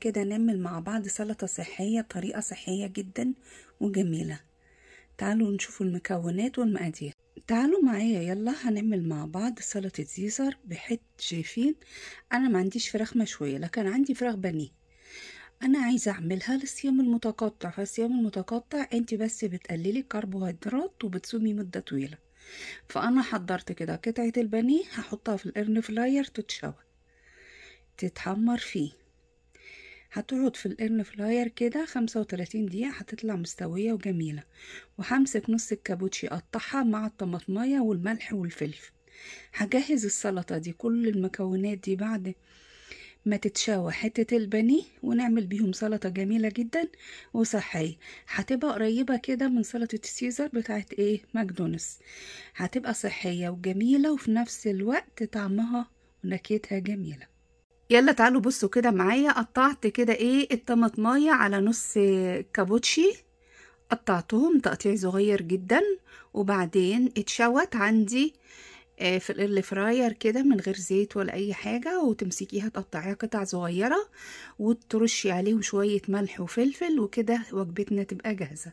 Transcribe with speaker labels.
Speaker 1: كده نعمل مع بعض سلطة صحية بطريقة صحية جدا وجميلة. تعالوا نشوفوا المكونات والمقادير. تعالوا معايا، يلا هنعمل مع بعض سلطة سيزر بحت. شايفين انا ما عنديش فراخ مشوية لكن عندي فراخ بانيه. انا عايزة اعملها للصيام المتقطع، فالصيام المتقطع انت بس بتقللي الكربوهيدرات وبتصومي مدة طويلة. فانا حضرت كده قطعة البانيه، هحطها في ال air fryer تتشوى تتحمر فيه. هتقعد في ال air fryer كده 35 دقيقة، هتطلع مستوية وجميلة. وهمسك نص الكابوتشي اقطعها مع الطماطمية والملح والفلفل. هجهز السلطة دي، كل المكونات دي بعد ما تتشوى حتة البانيه، ونعمل بيهم سلطة جميلة جدا وصحية. هتبقى قريبة كده من سلطة السيزر بتاعت ماكدونالدز. هتبقى صحية وجميلة وفي نفس الوقت طعمها ونكهتها جميلة. يلا تعالوا بصوا كده معايا. قطعت كده الطماطمايه على نص كابوتشي، قطعتهم تقطيع صغير جدا، وبعدين اتشوت عندي في ال air fryer كده من غير زيت ولا اي حاجة. وتمسكيها تقطعيها قطع صغيرة وترشي عليهم شوية ملح وفلفل وكده وجبتنا تبقى جاهزة.